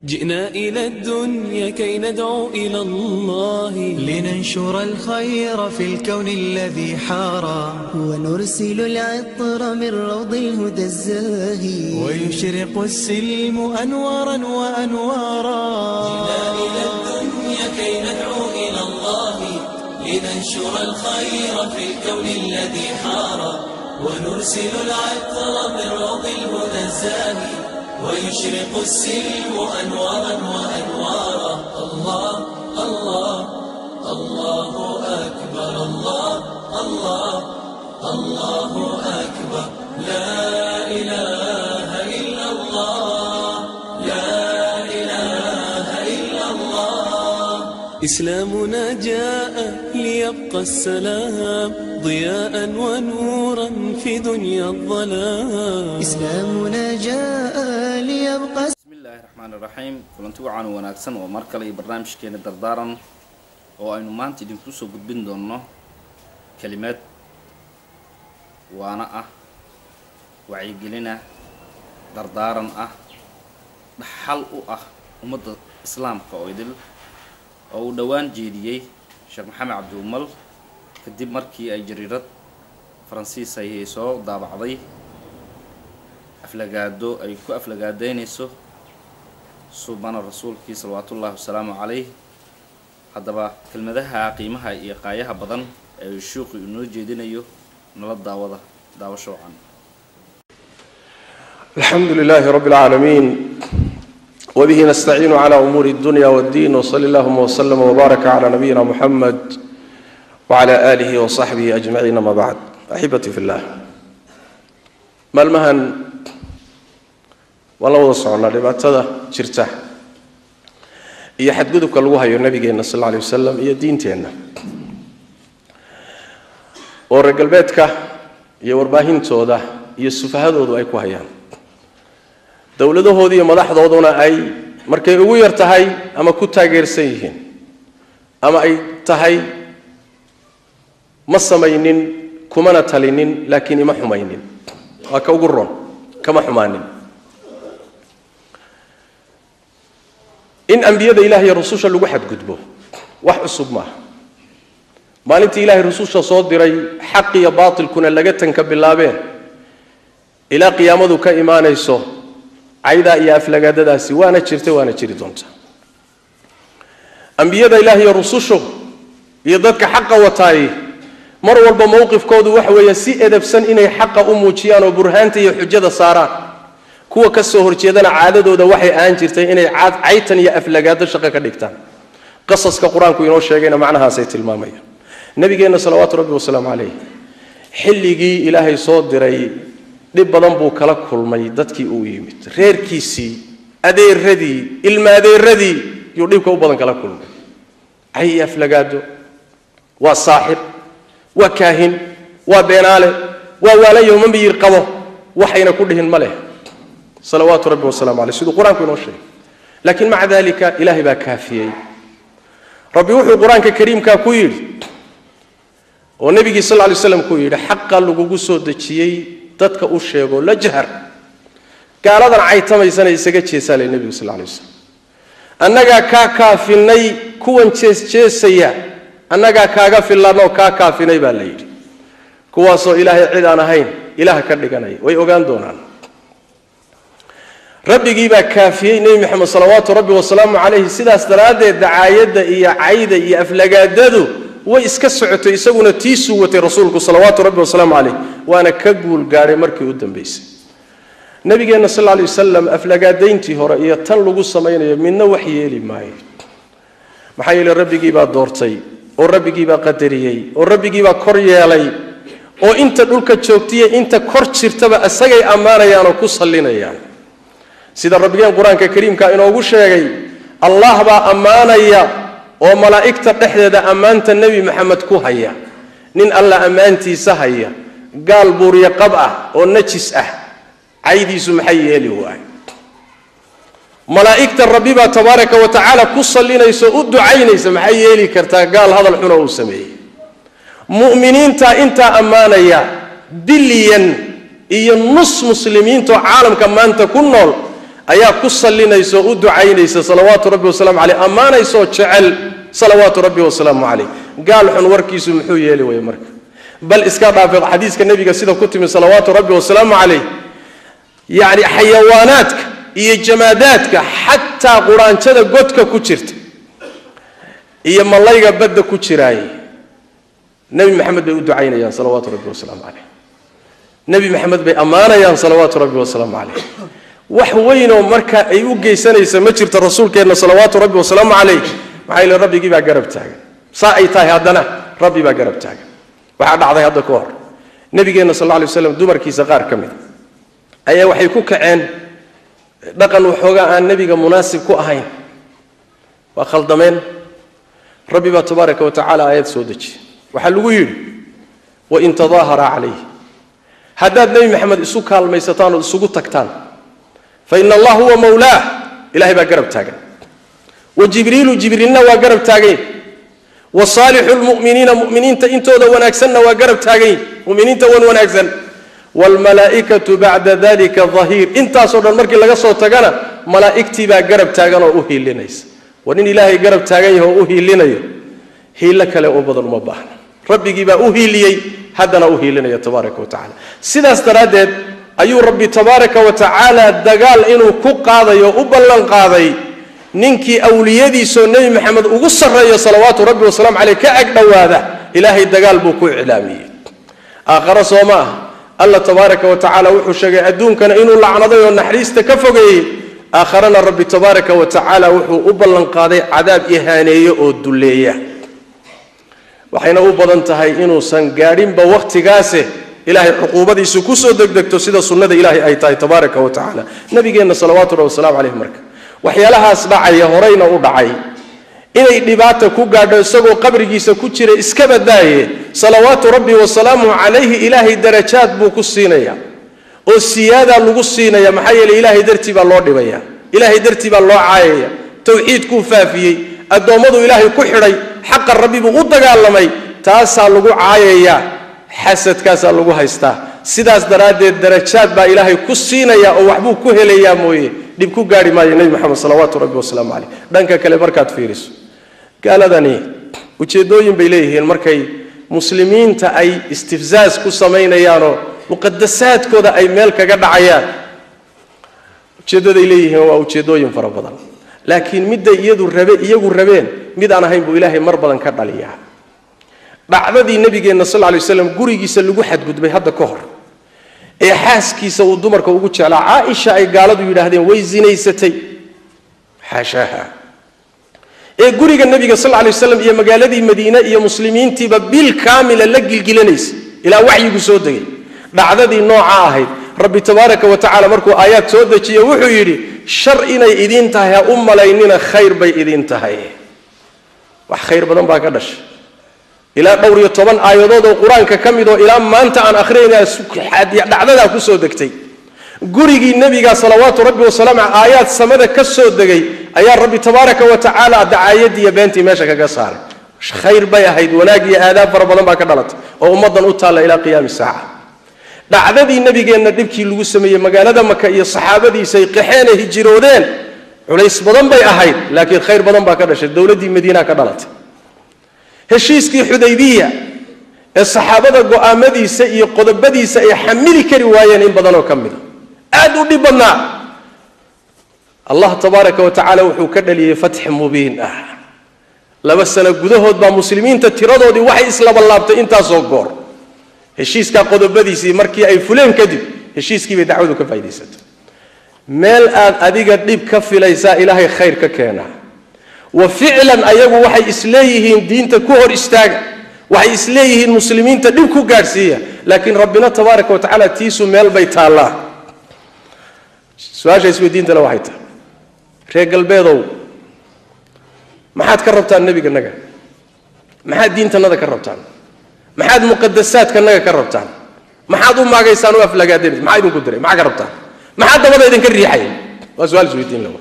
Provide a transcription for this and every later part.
جئنا إلى الدنيا كي ندعو إلى الله لننشر الخير في الكون الذي حارى ونرسل العطر من روض الهدى الزاهي ويشرق السلم أنوارا وأنوارا. جئنا إلى الدنيا كي ندعو إلى الله لننشر الخير في الكون الذي حارى ونرسل العطر من روض الهدى الزاهي ويشرق السلم أنوارا وأنوارا. الله الله الله أكبر الله الله الله أكبر لا إله إلا الله لا إله إلا الله. إسلامنا جاء ليبقى السلام ضياء ونورا في دنيا الظلام. إسلامنا جاء ليبقى. بسم الله الرحمن الرحيم. Kulanti wacan wanaagsan oo mar kale iyo barnaamijkeena dardaaran oo aynu maanta idinku soo gudbin doono kelimad waana ah, wacyigelina, dardaaran ah, dhaxal u ah ummadda islaamka oo idil, oo uu dhowaan jeediyey Sheekh Maxamed Cabdiumal kadib markii ay jariirad Faransiis ay soo daabacday aflagaado ay ku aflagaadeynayso subana rasuulkii salawaatullaahi wasalaamu calayh. Haddaba kelmadaha qiimaha iyo qaayaha badan ee uu shuuqi inoo jeedinayo nala daawada, daawasho wacan. الحمد لله رب العالمين وبه نستعين على أمور الدنيا والدين، وصلى اللهم وسلم وبارك على نبينا محمد وعلى آله وصحبه أجمعين، ما بعد. أحبتي في الله، maalmahan waan la wada soconnaa dhibaatada jirta iyo xadgudubka lagu hayo nabigeenna sal alla alay wasalam iyo diinteenna, oo reer galbeedka iyo warbaahintooda iyo sufahadoodu ay ku hayaan, dowladahooda iyo madaxdooduna ay markay ugu yar tahay ama ku taageersan yihiin ama ay tahay ma samaynin kumana talinin laakiin ima xumaynin, waa ka ugu roon kama xumaanin. In ambiyada Ilaah iyo rususha lagu xadgudbo wax cusub maaha. Maalintii Ilaahay rususha soo diray, xaq iyo baatilkuna laga tanka bilaabeen ilaa qiyaamadu ka imaanayso, caydaa iyo aflagaadadaasi waana jirtay waana jiri doontaa. Ambiyada Ilaah iyo rusushu iyo dadka xaqa wataay mar walba mowqifkoodu waxa weeye si edebsan inay xaqa u muujiyaan oo burhaanta iyo xujada saaraan. Kuwa ka soo horjeedana caadadooda waxay ahaan jirtay inay caytan iyo aflagaado shaqo ka dhigtaan. Qasaska Qur-aanku inoo sheegayna macnahaasay tilmaamayaan. Nabigeenna salawaatu rabbi wasalaamu calayh xilligii Ilaahay soo diray dhib badan buu kala kulmay dadkii uu yimid, reerkiisii, adeeradii, ilma adeeradii yuu dhibka u badan kala kulmay. Cay iyo aflagaado, waa saaxir, waa kaahin, waa beenaale, waa waalayo, ma miyir qabo, waxayna ku dhihin ma leh, salawaatu rabbi wasalaamu caleyh, siduu Qur-aanku inoo sheegay. Laakiin maca dalika Ilaahay baa kaafiyey. Rabbi wuxuu Qur-aanka kariimkaa ku yidhi oo nebigii sal lla lay slam ku yidhi: xaqa lagugu soo dejiyey dadka u sheego, la jahar, gaaladan caytamaysana isaga jeesaa lay nebigu sal lla lay waslam. Annagaa kaa kaafinay kuwan jees jeesaya, annagaa kaaga fillanoo kaa kaafinay baa la yidhi. Kuwaasoo Ilaahay cid aan ahayn Ilaah ka dhiganaya way ogaan doonaan. Rabbigii baa kaafiyey Nebi Maxamed salawaatu rabbi wasalaamu calayhi. Sidaas daraaddeed dacaayadda iyo cayda iyo aflagaadadu way iska socotay, isaguna tiisuu watay rasuulku salawaatu rabbi wasalaamu calayh, waana ka guul gaadhay markii u dambaysay. Nabigeenna sal alla alay wasalam aflagaadayntii hore iyo tan lagu samaynayo midna wax yeeli maayo. Maxaa yeelay rabbigii baa doortay oo rabbigii baa qadariyey oo rabbigii baa kor yeelay, oo inta dhulka joogtiya inta kor jirtaba isagay ammaanayaan oo ku sallinayaan. Sida rabbigeen Qur-aanka kariimka inoogu sheegay, Allah baa ammaanaya oo malaa'igta dhexdeeda ammaanta Nebi Maxamed ku haya. Nin Alla ammaantiisa haya, gaal buuryo qab ah oo najis ah caydiisu maxay yeeli waay? Malaa'igta rabbi baa tabaaraka wa tacaala ku sallinaysa o u ducaynaysa, maxay yeeli kartaa gaal hadal xuna uu sameeyey? Mu'miniinta intaa ammaanaya, bilyan iyo nus muslimiintoo caalamka maanta ku nool ayaa ku sallinaysa oo u ducaynaysa salawaatu rabbi wasalaamu caleyh, ammaanaysoo jecel salawaatu rabbi wasalaamu caleyh. Gaal xun warkiisu muxuu yeeli waya marka? Bal iska dhaafe xadiiska nebiga sida ku timi salawaatu rabbi wasalaamu caleyh, yacni xayawaanaadka iyo jamaadaadka, xataa quraanjada godka ku jirta iyo malayga badda ku jiraaye, nebi maxamed bay u ducaynayaan salawaatu rabbi wasalaamu caleyh, nebi maxamed bay ammaanayaan salawaatu rabbi wasalaamu caleyh. Wax weynoo marka ay u geysanaysa ma jirto rasuulkeenna salawaatu rabbi wasalaamu caleyh. Maxaa yeele rabbigii baa garab taagan. Saa ay tahay haddana rabbi baa garab taagan. Waxaa dhacday hadda ka hor nabigeenna sal alla alay waslam dumarkiisa qaar ka mid ayaa waxay ku kaceen dhaqan waxoogaa aan nebiga munaasib ku ahayn, waa khaldameen. Rabbi baa tabaaraka wa tacaala aayad soo dejiyey, waxaa lagu yidhi wain tadaahara calayh, haddaad nebi maxamed isu kaalmaysataan ood isugu tagtaan, fa ina allah huwa mawlaah, ilahay baa garab taagan, wa jibriilu jibriilna waa garab taagan, wa saalixu lmu'miniina mu'miniinta intooda wanaagsanna waa garab taagan, mu'miniinta wan wanaagsan, waalmalaa'ikatu bacda dalika dahiir. Intaasoo dhan markii laga soo tagana malaa'igtii baa garab taagan oo u hiilinaysa. Waa nin ilaahay garab taagan yahay oo u hiilinayo, hiilo kale oo badan uma baahna. Rabbigii baa u hiiliyey, haddana u hiilinaya tabaaraka wa tacala. Sidaas daraaddeed ayuu rabbi tabaaraka wa tacaala dagaal inuu ku qaadayo u ballan qaaday ninkii awliyadiisoo nebi maxamed ugu sarreeyo salawaatu rabbi wasalaamu caleyh ka ag dhowaada, ilaahay dagaal buu ku iclaamiyey. Aakhare soo ma aha, alla tabaaraka wa tacaala wuxuu sheegay adduunkana inuu lacnaday oo naxariista ka fogeeyey, aakharana rabbi tabaaraka wa tacaala wuxuu u ballan qaaday cadaab ihaaneeyo oo dulleeya. Waxayna u badan tahay inuusan gaadhinba wakhtigaase ilaahay cuquubadiisu ku soo degdegto, sida sunnada ilaahay ay tahay tabaaraka wa tacaala. Nabigeenna salawaatu rabbi wasalaamu caleyh marka waxyaalahaas dhacaya horeyna u dhacay inay dhibaata ku gaadho isagoo qabrigiisa ku jira iska badaaye, salawaatu rabbi wasalaamuhu calayhi ilaahay darajaad buu ku siinaya oo siyaadaa lagu siinaya. Maxaa yeeley ilaahay dartii baa loo dhibaya, ilaahay dartii baa loo caayaya, tawxiidkuu faafiyey, addoommadu ilaahay ku xidhay, xaqa rabbi buu u dagaalamay, taasaa lagu caayayaa, xasadkaasaa lagu haystaa. Sidaas daraaddeed darajaad baa ilaahay ku siinaya oo waxbuu ku helayaa mooye dhib ku gaari maayo nebi maxamed salawaatu rabbi wasalaamu caleyh. Dhanka kale markaad fiiriso gaaladani ujeeddooyin bay leeyihiin markay muslimiinta ay istifzaaz ku samaynayaanoo muqadasaadkooda ay meel kaga dhacayaan. Ujeeddaday leeyihiin waa ujeeddooyin fara badan, laakiin midday iyagu rabeen mid aan ahayn buu ilaahay mar badan ka dhaliyaa. Dhacdadii nabigeenna sal lla alay waslam gurigiisa lagu xadgudbay hadda ka hor ee xaaskiisa uu dumarka ugu jeclaa Caaisha ay gaaladu yidhaahdeen way zinaysatay, xaashaaha, ee guriga nabiga sal lla alay waslam iyo magaaladii Madiine iyo muslimiintiiba bil kaamila la gilgilanaysa ilaa waxyigu soo degay. Dhacdadii nooca ahayd rabbi tabaaraka wa tacaala markuu aayaad soo dejiye wuxuu yidhi shar inay idiin tahay ha u malaynina, khayr bay idiin tahay. Wax khayr badan baa ka dhashay, ilaa dhowr iyo toban aayadood oo qur-aanka ka mid oo ilaa maanta aan akhriyayna dhacdadaa ku soo degtay. Gurigii nebiga salawaatu rabbi wasalaamu aayaad samada ka soo degay ayaa rabbi tabaaraka wa tacaala dacaayadii iyo beentii meesha kaga saaray. Khayr bay ahayd, wanaag iyo aadaab fara badan baa ka dhalatay oo ummaddan u taalla ilaa qiyaami saaca. Dhacdadii nabigeenna dhibkii lagu sameeyey magaalada Maka iyo saxaabadiisay qaxeen ee hijiroodeen culays badan bay ahayd, laakiin khayr badan baa ka dhashay, dowladdii Madiina ka dhalatay. Heshiiskii Xudaybiya ee saxaabada go'aamadiisa iyo qodobadiisa ay xamili kari waayeen in badanoo ka mida aad u dhib badnaa, allah tabaaraka wa tacaala wuxuu ka dhaliyey fatx mubiin ah. 2 sano gudahood baa muslimiinta tiradoodii waxay islabalaabtay intaasoo goor. Heshiiskaa qodobadiisii markii ay fuleen kadib heshiiskii bay dacwadu ka faa'idaysatay. Meel aad adiga dhib ka filaysaa ilaahay khayr ka keenaa. Wa ficlan ayagu waxay isleeyihiin diinta ku hor istaaga, waxay isleeyihiin muslimiinta dhib ku gaadhsiiya, laakiin rabbina tabaaraka wa tacaala tiisu meel bay taallaa. Su-aasha isweydiintale waxay tahay, reer galbeedow maxaad ka rabtaan nebiganaga? Maxaad diintanada ka rabtaan? Maxaad muqadasaadkanaga ka rabtaan? Maxaad u maagaysaan u aflagaadeen? Maxaa idinku diray? Maxaa ka rabtaan? Maxaa dabada idinka riixaya? Waa su-aal isweydiin lawa.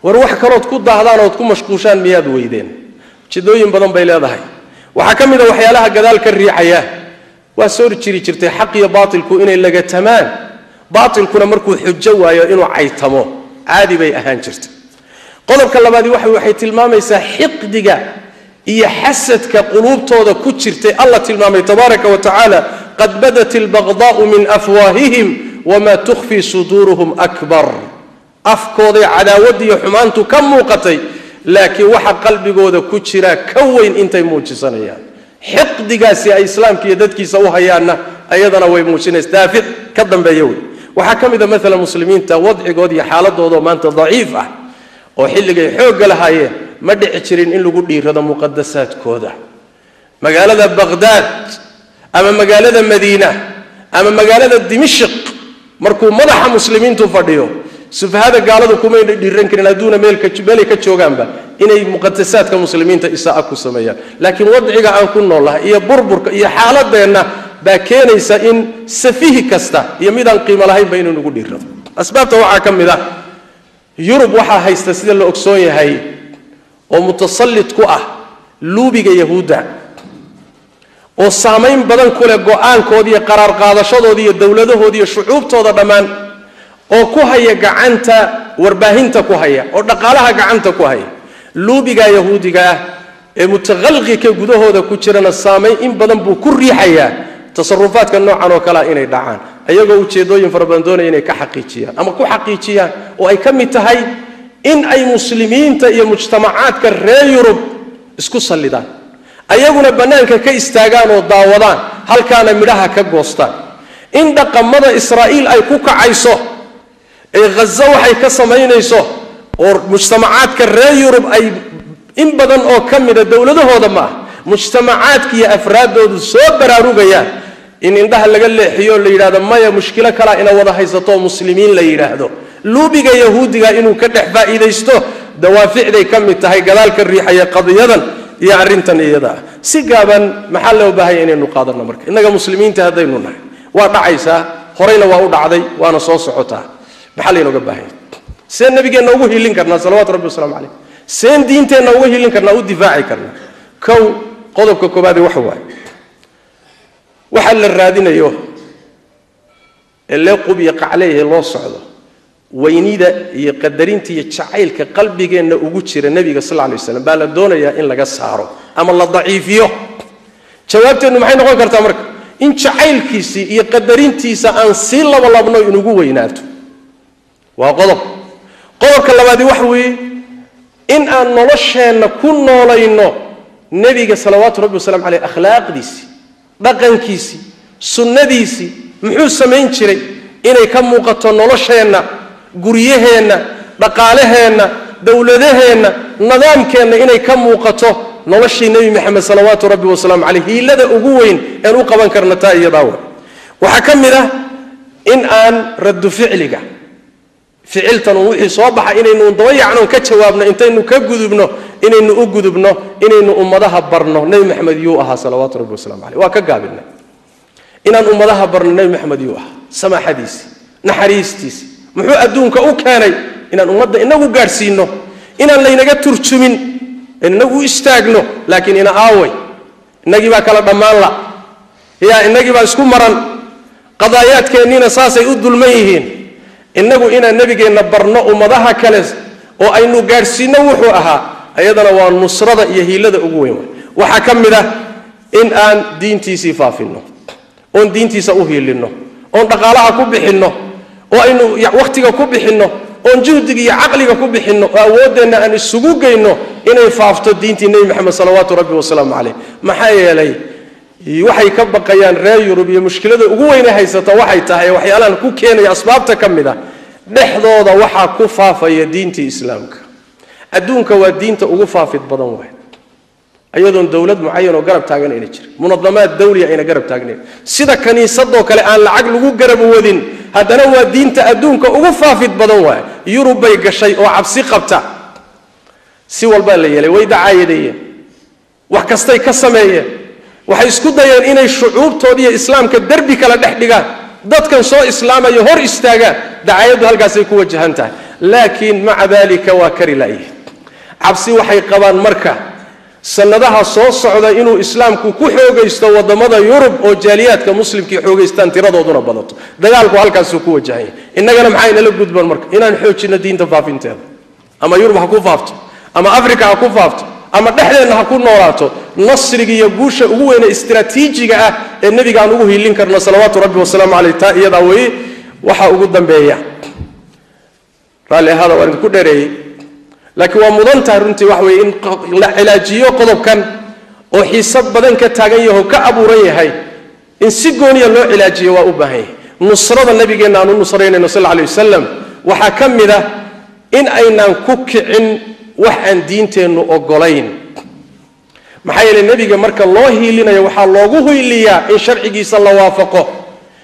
War wax kalood ku daahdaan ood ku mashquushaan miyaad weydeen? Ujeedooyin badan bay leedahay. Waxaa ka mid a waxyaalaha gadaal ka riixaya, waa soo jiri jirtay xaq iyo baatilku inay lagatamaan, baatilkuna markuu xujo waayo inuu caytamo. Caadi bay ahaan jirta. Qodobka labaadi waxay tilmaamaysaa xiqdiga iyo xasadka quluubtooda ku jirtay. Allah tilmaamay tabaaraka wa tacaala, qad badat albaqdaa'u min afwaahihim wamaa tukhfii suduuruhum akbar. Afkooday cadaawad iyo xumaantu ka muuqatay, laakiin waxa qalbigooda ku jira ka weyn intay muujisanayaan. Xiqdigaasi ay islaamka iyo dadkiisa u hayaanna ayadana way muujinaysa, daafic ka dambeeya wey. Waxaa ka mid a maalan muslimiinta wadcigooda iyo xaaladooda maanta daciif ah, oo xilligay xoogga lahaayeen ma dhici jirin in lagu dhiirado muqadasaadkooda. Magaalada Baqhdaad ama magaalada Madiina ama magaalada Dimashq markuu madaxa muslimiintu fadhiyo, sufahada gaaladu kumayna dhiiran karin adduuna meelay ka joogaanba inay muqadasaadka muslimiinta isaa'a ku sameeyaan. Laakiin wadciga aan ku noolnahay iyo burburka iyo xaaladeenna baa keenaysa in safihi kasta iyo midaan qiimo lahaynba inuu nagu dhiirado. Asbaabta waxaa ka mid ah, Yurub waxaa haysta, sida la ogsoon yahay, oo mutasallit ku ah luubiga Yahuudda, oo saamayn badan ku leh go-aankooda iyo qaraar qaadashadooda iyo dowladahooda iyo shucuubtooda dhammaan, oo ku haya gacanta warbaahinta ku haya, oo dhaqaalaha gacanta ku haya. Luubiga yahuudiga ah ee mutaqalqika gudahooda ku jirana saamayn in badan buu ku riixayaa tasarufaadka noocan oo kalea inay dhacaan, ayagoo ujeedooyin fara badan doonaya inay ka xaqiijiyaan ama ku xaqiijiyaan, oo ay ka mid tahay in ay muslimiinta iyo mujtamacaadka reer Yurub isku sallidaan, ayaguna bannaanka ka istaagaan oo daawadaan, halkaana midhaha ka goostaan. In dhaqamada Israa'iil ay ku kacayso ee Ghaza waxay ka samaynayso, oo mujtamacaadka reer Yurub ay in badan oo ka mida dowladahooda ma ah mujtamacaadka iyo afraaddoodu soo baraarugayaan, in indhaha laga leexiyo la yidhahdo maya, mushkilo kalaa ina wada haysato muslimiin la yidhaahdo. Luubiga yahuudiga inuu ka dhex faa'iidaysto dawaaficday ka mid tahay gadaalka riixaya qadiyadan iyo arrintan iyada ah. Si gaaban, maxaa loo baahanya inaynu qaadanno marka innaga muslimiinta haddaynu nahay? Waa dhacaysaa, horeyna waa u dhacday, waana soo socotaa. Maxaa laynooga baahanya? Seen nabigeenna ugu hilin karnaa salawaatu rabbi waslamu caleyh? Seen diinteenna uga hilin karnaa, u difaaci karnaa? Kow, qodobka koobaadi waxa waaye, waxaa la raadinayo ee lee qub iyo qacleeyahay loo socdo, weynida iyo qadarinta iyo jacaylka qalbigeenna ugu jira nebiga sal lla lay waslam baa la doonayaa in laga saaro ama la daciifiyo. Jawaabteennu maxay noqon kartaa marka? In jacaylkiisii iyo qadarintiisa aan sii labalabno, inugu weynaato, waa qodob. Qodobka labaadi waxa weeye in aan nolosheenna ku noolayno nebiga salawaatu rabbi wasalamu caleyh akhlaaqdiisii, dhaqankiisii, sunnadiisii, muxuu samayn jiray, inay ka muuqato nolosheenna, guryaheenna, dhaqaalaheenna, dowladaheenna, nidaamkeenna, inay ka muuqato noloshii nebi Maxamed salawaatu rabbi wasalaamu caleyh. Hiilada ugu weyn een u qaban karna taa iyadaa wa. Waxaa ka mid ah in aan raddu ficliga, ficiltan uun wixii soo baxa inaynu daba yacnoon ka jawaabno, intaynu ka gudubno inaynu u gudubno inaynu ummadaha barno nebi Maxamed yuu ahaa salawaatu rabbi wasalamu caleyh. Waa ka gaabinay inaan ummadaha barno nebi Maxamed yuu ahaa, samaaxadiisii, naxariistiisii, muxuu adduunka u keenay, inaan ummadda inagu gaadhsiino, inaan laynaga turjumin, inagu u istaagno. Laakiin ina aaway, innagii baa kala dhammaan la yaa, innagii baa isku maran, qadaayaadkeenniina saasay u dulman yihiin. Innagu inaan nebigeenna barno ummadaha kale oo aynu gaadhsiinno wuxuu ahaa, ayadana waa nusrada iyo hiilada ugu weyn. Waxaa ka mid ah in aan diintiisii faafinno, oon diintiisa u hiilinno, oon dhaqaalaha ku bixinno, oo aynu wakhtiga ku bixinno, oon juhdiga iyo caqliga ku bixinno, oo awooddeenna aan isugu geyno inay faafto diintii nebi Maxamed salawaatu rabbi wasalaamu caleyh. Maxaa yeelay waxay ka baqayaan reer Yurub iyo mushkilada ugu weynay haysata waxay tahay waxyaalahan ku keenaya asbaabta ka mid ah, dhexdooda waxaa ku faafaya diintii islaamka. Adduunka waa diinta ugu faafid badan waay, iyadoon dowlad mucayan oo garab taagan ayna jirin, munadamaad dawliya ayna garab taagnayn, sida kaniisadoo kale aan lacag lagu garab wadin, haddana waa diinta adduunka ugu faafid badan waay. Yurub bay gashay oo cabsi qabta. Si walbaa la yeelay, way dacaayadeeyeen, wax kastay ka sameeyeen, waxay isku dayeen inay shucuubtoodiiyo islaamka derbi kala dhex dhigaan, dadkan soo islaamaya hor istaagaan. Dacaayaddu halkaasay ku wajahan tahay, laakiin maca daalika waa kari laayihin. Cabsi waxay qabaan marka Sanadaha soo socda inuu islaamku ku xoogaysto wadamada Yurub oo jaaliyaadka muslimkii xoogaystaan tiradooduna badato. Dagaalku halkaasuu ku wajahan yahay. Innagana maxay nala gudban marka? Inaan xoojino diinta faafinteeda, ama Yurub ha ku faafto, ama Afrika ha ku faafto, ama dhexdeenna ha ku noolaato. Nasriga iyo guusha ugu weyne istiraatiijiga ah ee nebiga aan ugu hiilin karno salawaatu rabbi wasalaamu caleyh taa iyadaa weeye. Waxaa ugu dambeeya, raalli ahaada waan idinku dheereeyey, laakiin waa mudan tahay runtii waxa weeye in la cilaajiyo qodobkan oo xiiso badan ka taagan yaho ka abuuran yahay, in si gooniya loo cilaajiyo waa u baahan yahay. Nusrada nabigeenna aan u nusraynayno sal alay wasalam waxaa ka mid ah in aynaan ku kicin wax aan diinteennu ogolayn. Maxaa yeelay nebiga marka loo hiilinayo waxaa loogu hiiliyaa in sharcigiisa la waafaqo,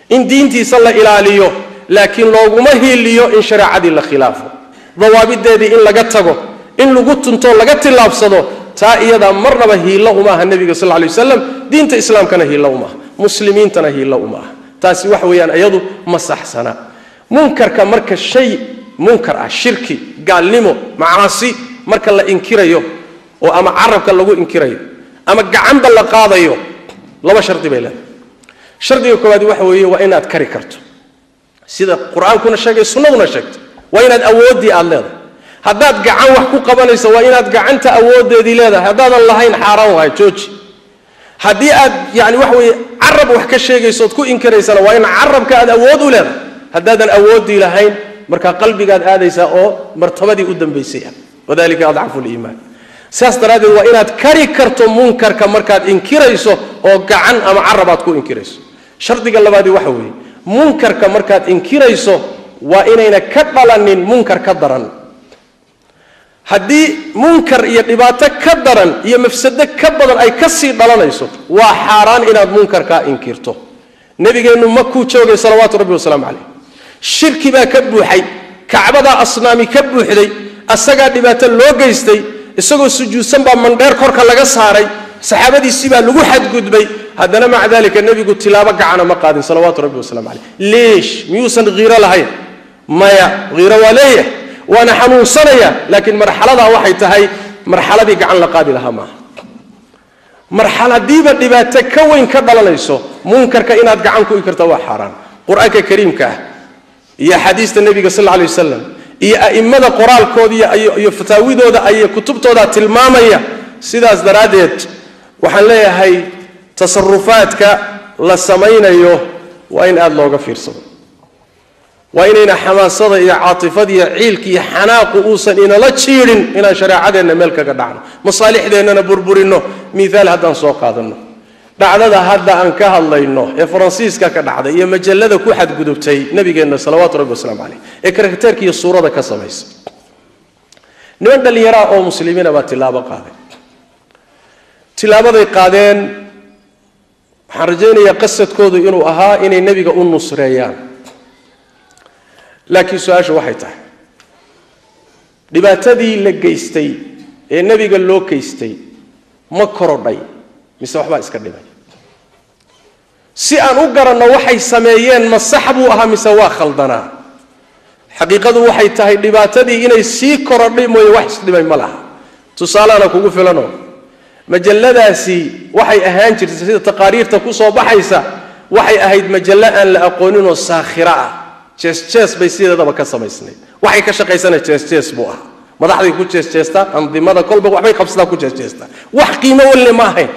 in diintiisa la ilaaliyo, laakiin looguma hiiliyo in shareecadii la khilaafo, dawaabideedii in laga tago, in lagu tunto laga tillaabsado. Taa iyadaa marnaba hiillo uma aha nebiga sal alay wasalam, diinta islaamkana hiillo uma aha, muslimiintana hiillo uma aha. Taasi wax weeyaan iyadu ma saxsana. Munkarka marka shay munkar ah, shirki, gaalnimo, macaasi, marka la inkirayo oo ama carabka lagu inkirayo ama gacanba la qaadayo, laba shardi bay leedahay. Shardiga koowaad waxa weeye waa inaad kari karto, sida qur-aankuna sheegay sunnaduna sheegtay, waa inaad awooddii aad leedahay. Haddaad gacan wax ku qabanayso waa inaad gacanta awooddeedii leedahay, haddaadan lahayn xaaraan wahay, jooji. Haddii aad yani waxa weeye carab wax ka sheegayso ood ku inkiraysana waa in carabka aad awood u leedahay. Haddaadan awooddii lahayn markaa qalbigaad aadaysaa oo martabadii u dambaysay ah, wadalika adcafu liimaan. Sidaas daraaddeed waa inaad kari karto munkarka markaad inkirayso oo gacan ama carab aad ku inkirayso. Shardiga labaadi waxa weeye munkarka markaad inkirayso waa inayna ka dhalanin munkar ka daran. Haddii munkar iyo dhibaato ka daran iyo mafsado ka badan ay ka sii dhalanayso, waa xaaraan inaad munkarkaa inkirto. Nabigeennu makuu joogay salawaatu rabbi wasalaamu caleyh, shirki baa ka buuxay, kacbadaa asnaami ka buuxday, asagaa dhibaato loo geystay, isagoo sujuudsan baa mandheer korka laga saaray, saxaabadiisii baa lagu xadgudbay. Haddana maca dalika nebigu tilaabo gacana ma qaadin salawaatu rabbi wasalamu caleyh. Leesh miyuusan hiiro lahayn? Maya, hiiro waa leeyahay, waana xanuunsanaya, laakiin marxaladaa waxay tahay marxaladii gacan la qaadi lahaa maaha. Marxaladiiba dhibaato ka weyn ka dhalanayso munkarka inaad gacan ku inkirta waa xaaraan. Qur-aanka kariimka ah iyo axaadiista nebiga sal alla alay wasalam iyo a'immada qoraalkooda iyo fataawidooda iyo kutubtooda tilmaamaya. Sidaas daraaddeed waxaan leeyahay tasarufaadka la samaynayo waa in aada looga fiirsado, waa inayna xamaasada iyo caatifada iyo ciilka iyo xanaaqu uusan inala jiidhin inaan shareecadeenna meel kaga dhacno, masaalixdeennana burburinno. Miaal haddaan soo qaadanno dhacdada hadda aan ka hadlayno ee Faransiiska ka dhacday iyo majallada ku xadgudubtay nabigeenna salawaatu rabbi wasalaamu caleyh ee karakteerka iyo suurada ka samaysa, niman dhallinyaraa oo muslimiina baa tilaabo qaaday. Tilaabaday qaadeen waxaan rajaynayaa qasadkoodu inuu ahaa inay nebiga u nusreeyaan, laakiin su-aashu waxay tahay dhibaatadii la geystay ee nebiga loo geystay ma korodhay mise waxbaa iska dhimay? Si aan u garanno waxay sameeyeen ma sax buu ahaa mise waa khaldanaa? Xaqiiqadu waxay tahay dhibaatadii inay sii korodhay mooye wax isdhimay ma laha. Tusaalahana kugu filano, majalladaasi waxay ahaan jirtay sida taqaariirta ku soo baxaysa, waxay ahayd majallo aan la aqooninoo saakhira ah, jees-jees bay sideedaba ka samaysnayd. Waxay ka shaqaysana jees-jees buu ahaa, madaxday ku jees-jeestaa, andimada kolba waxbay qabsadaa ku jees-jeestaa, wax qiimo walle ma ahayn.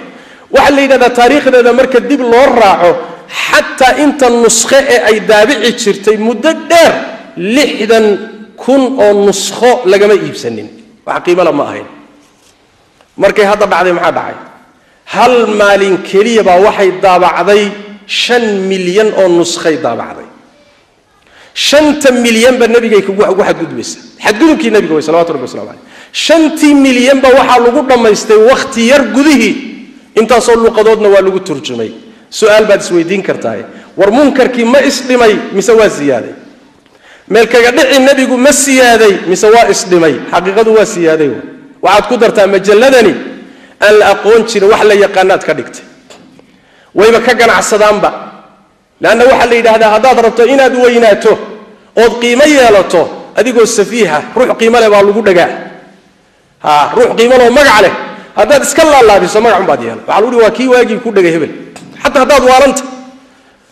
Waxaa la yidhahdaa taariikhdeeda marka dib loo raaco xataa inta nuskhe ee ay daabici jirtay muddo dheer 60,000 oo nuskho lagama iibsanin, wax qiimala ma ahayn. Markay hadda dhacday maxaa dhacay? Hal maalin keliya baa waxay daabacday 5 milyan oo nuskhay daabacday. 5 milyanba nebigay ugu xadgudbaysa, xadgudubkii nebiga way salawatu rabbi waslamu caleyh. 5 milyanba waxaa lagu dhammaystay wakhti yar gudihii, intaasoo luqadoodna waa lagu turjumay. Su-aal baad isweydiin kartaa, war munkarkii ma isdhimay mise waa siyaaday? Meel kaga dhici nebigu ma siyaaday mise waa isdhimay? Xaqiiqadu waa siyaaday. Waxaad ku dartaa majalladani aan la aqoon jirin wax la yaqaanaad ka dhigtay, wayba ka ganacsadaanba. Leanna waxaa la yidhahdaa haddaad rabto inaad weynaato ood qiimo yeelato adigoo safiiha, ruux qiimo leh baa lagu dhagaa. Ha, ruux qiimo leh oo magac leh Haddaad iska laalaabiso magac unbaad yeelan, waxaa lagu uhi waa kii waagii ku dhegay hebel. Xataa haddaad waalanta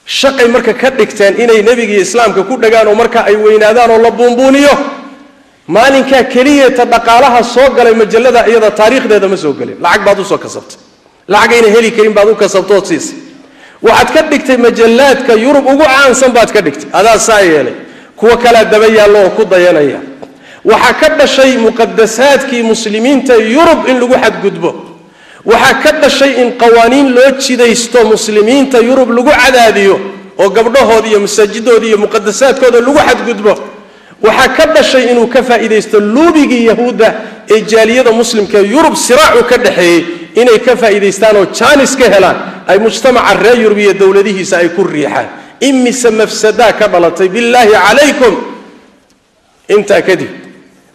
shaqay marka ka dhigteen inay nebiga iyo islaamka ku dhagaan oo marka ay weynaadaan oo la buunbuuniyo. Maalinkaa keliyeeta dhaqaalaha soo galay majallada iyada taariikhdeeda ma soo gelin. Lacag baad usoo kasabtay, lacagayna heli karin baad u kasabtood siisay. Waxaad ka dhigtay majallaadka Yurub ugu caansan baad ka dhigtay, adaa saa yeelay, kuwa kalaa daba yaallo oo ku dayanaya. Waxaa ka dhashay muqadasaadkii muslimiinta Yurub in lagu xadgudbo. Waxaa ka dhashay in qawaaniin loo jidaysto muslimiinta Yurub lagu cadaadiyo oo gabdhahooda iyo masaajidooda iyo muqadasaadkooda lagu xadgudbo. Waxaa ka dhashay inuu ka faa'iidaysto luubigii yahuudda ee jaaliyada muslimka ee Yurub siraacu ka dhexeeyey, inay ka faa'iidaystaan oo jaanis ka helaan ay mujtamaca reer Yurub iyo dowladihiisa ay ku riixaan. Imise mafsadaa ka dhalatay billaahi calaykum. Intaa kadib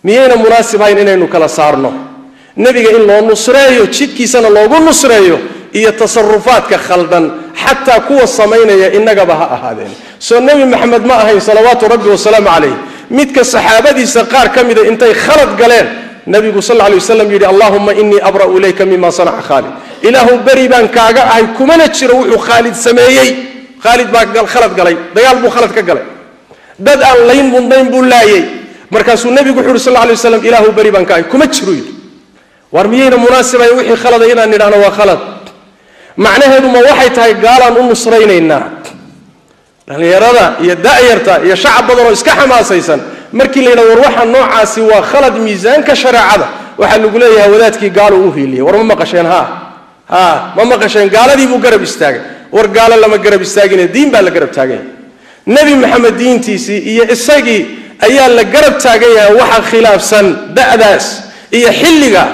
miyayna munaasib hayn inaynu kala saarno nebiga in loo nusreeyo, jidkiisana loogu nusreeyo, iyo tasarufaadka khaldan xataa kuwa samaynaya innagaba ha ahaadeen. Soo nebi Maxamed ma ahayn salawaatu rabbi wasalaamu calayh midka saxaabadiisa qaar ka mida intay khalad galeen nabigu sal alay wasalam yidhi allahuma inii abra'u ilayka mima sanaca Khaalid, ilaahu beri baan kaaga ahay kumana jiro wuxuu Khaalid sameeyey. Khaalid baa khalad galay, dagaal buu khalad ka galay, dad aan layn mudnayn buu laayey. Markaasuu nebigu wuxu uhi sal alay waslam ilaahu beri baan ka ahay kuma jiro yidhi. War miyayna munaasibayn wixii khalada inaan nidhahno waa khalad? Macnaheedu ma waxay tahay gaalaan u nusraynaynaa? Dhallinyarada iyo da'yarta iyo shacab badan oo iska xamaasaysan markii la yidhahdo war waxa noocaasi waa khalad miisaanka shareecada, waxaa lagu leeyahay wadaadkii gaaluu u hiiliyey. War ma maqasheen? Haa haa, ma maqasheen? Gaaladii buu garab istaagay. War gaalo lama garab istaagine, diin baa la garab taagan yahay. Nebi Maxamed diintiisii iyo isagii ayaa la garab taagan yahay. Waxa khilaafsan da'daas iyo xilliga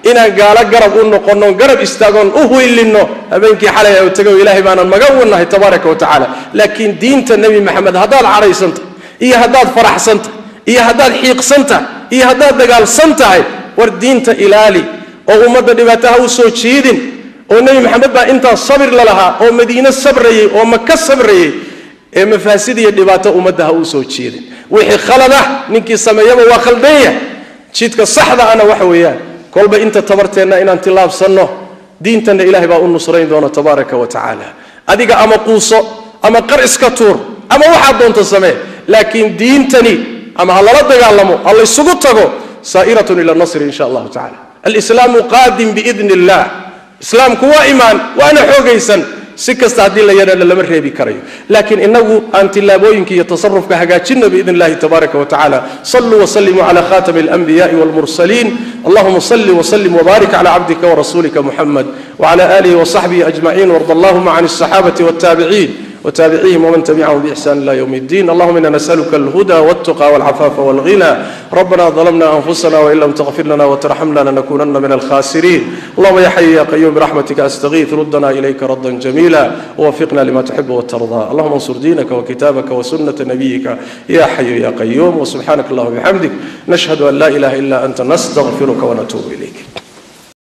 inaan gaalo garab u noqonno, garab istaagoon u hiilinno habeenkii xalay oo tago ilaahay baanan magan wanahay tabaaraka wa tacaala. Laakiin diinta nebi Maxamed haddaad cadhaysanta iyo haddaad faraxsanta iyo haddaad xiiqsanta iyo haddaad dagaalsan tahay, war diinta ilaali oo ummadda dhibaato ha u soo jiidin. Oo nebi Maxamed baa intaa sabir lalahaa oo Madiine sabrayey oo Maka sabrayey, ee mafaasid iyo dhibaato ummadda ha u soo jiidin. Wixii khalad ah ninkii sameeyaba waa khaldan yahay. Jidka saxda ana waxa weeyaan kolba inta tabarteenna inaan tillaabsanno, diintanna ilaahay baa u nusrayn doona tabaaraka wa tacaala. Adiga ama quuso ama qar iska tuur ama waxaad doonto samee, laakiin diintani ama ha lala dagaalamo ha laysugu tago, saa'iratun ila nasri insha allahu tacala. Alislaamu qaadim biidni illah, islaamku waa imaan waana xoogaysan, si kasta haddii la yadhana lama reebi karayo. Laakiin inagu aan tillaabooyinka iyo tasarufka hagaajinno biidn illahi tabaaraka wa tacaala. Saluu wasallimuu cala khatami alanbiyaai walmursaliin. Allahuma salli wasallim wbaarik cala cabdika warasuulika Muxamed wcala aalihi wasaxbihi ajmaciin, warda allahuma can alsaxaabati waltaabiciin وتابعيهم ومن تبعهم بإحسان إلى يوم الدين. اللهم إنا نسألك الهدى والتقى والعفاف والغنى. ربنا ظلمنا أنفسنا وإن لم تغفر لنا وترحمنا لنكونن من الخاسرين. اللهم يا حي يا قيوم برحمتك أستغيث، ردنا إليك ردا جميلا ووفقنا لما تحب وترضى. اللهم انصر دينك وكتابك وسنة نبيك يا حي يا قيوم. وسبحانك اللهم وبحمدك، نشهد أن لا إله إلا أنت، نستغفرك ونتوب إليك.